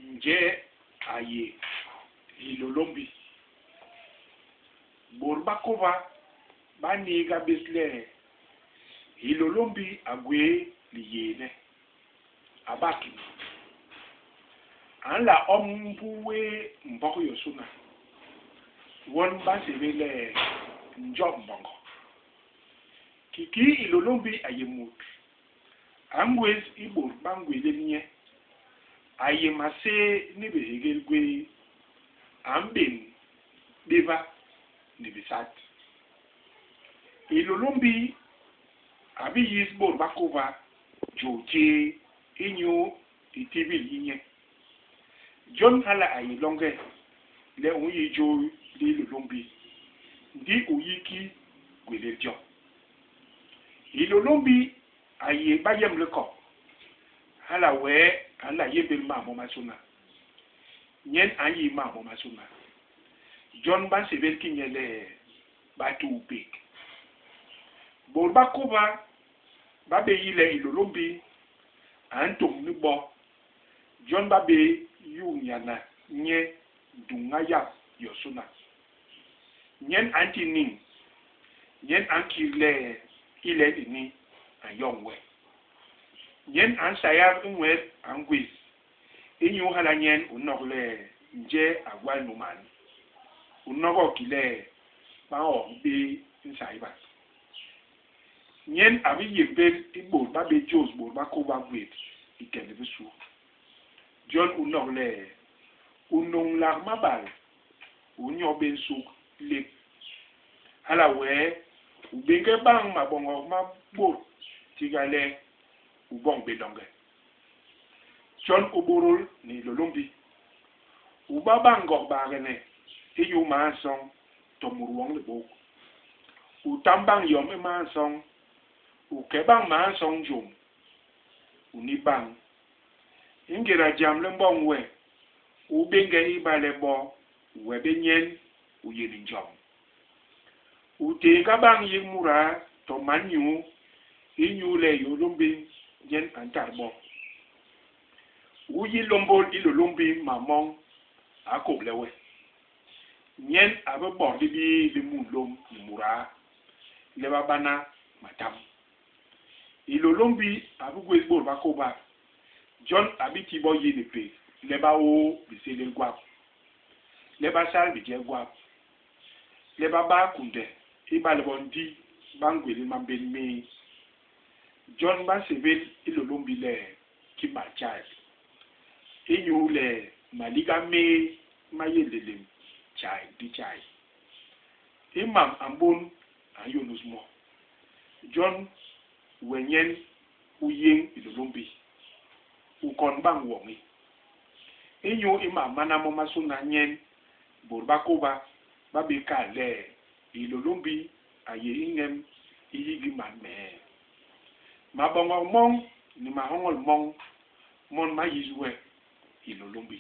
Njee a yé Hilôlômbi? Bôt ba kôba ba niiga bés le Hilôlômbi a gwéé liyééne, a bak ki mut. A nla om mpu wéé mbok yosôna. Won ba nsébél le Njok Mbôngô. Kikii Hilôlômbi a yé mut, A ngwés i bôt ba ngwélél nye. A yé maséé ni bihégél gwé. A mbem béba ni bisat. Hilôlômbi a bi yis bôt ba kôba jôl jé inyu i tibil yi nye. Jon hala a yé loñge le u yi jôl li Hilôlômbi, ndi u yi ki gwélél jo. Hilôlômbi a yé bayemlikok, hala wee a nla yémbél mam momasôna. Nyen a nyi mam momasôna. Jon ba nsébél ki nye le Batuupék. Bôt ba kôba ba bé yi le Hilôlômbi a ntôñ ni bo, jon ba bé yuuñana nye nduña yap yosôna. Nyen a nti niñ, nyen a nkit le i len ini a yoñ we. Nyen a nsayap i nwet a ngwés. Inyu hala nyen u nok le njee a gwal nu man, u nogok ki le ba nhok bé nsaibak. Nyen a bi yémbél i bôt ba bé jôs bôt ba kôba gwét i kel bisu. Jon u nok le, u nuñlak mabal u nyo bé nsuk lép. Hala wee u béñge bañ maboñok ma bôt tiga le u boñ bé loñge. Jon u bôdôl ni Hilôlômbi. U ba bañ ngok baagene inyu maasoñ to mut woñ libôk. U tam bañ yom i maasoñ, u ke bañ maasoñ njom, u nip bañ. I ngéda jam li mboñ we, u béñge ibale bo we bé nyen u yé ni njom. U tééñga bañ yik muda to man nyuu inyule Hilôlômbi nyen a ntat bo. U yi lômbôl Hilôlômbi mam moñ a kôble we. Nyen a bi bot libii li munlôm ni muda le ba bana matam. Hilôlômbi a bi gwés bôt ba kôba, jon a bi ti bo yi ni pék le ba ôô bisélél gwap, le ba sal bijek gwap, le ba ba kunde ibale bo ndi ba ngwélél mambén méé. Jon ba nsébél Hilôlômbi le Kimaltjai inyuule maliga méé ma yé nlélém tjai di tjai. I mam a mbôn a nyônôs mo. Jon we nyen u yéñ Hilôlômbi, u kon bañ woñi. Inyu i mam mana momasôna nyen bôt ba kôba ba bé kal le Hilôlômbi a yé i ñem i hiki man mee. Maboñok moñ ni mahoñol moñ mon ma yis we Hilôlômbi.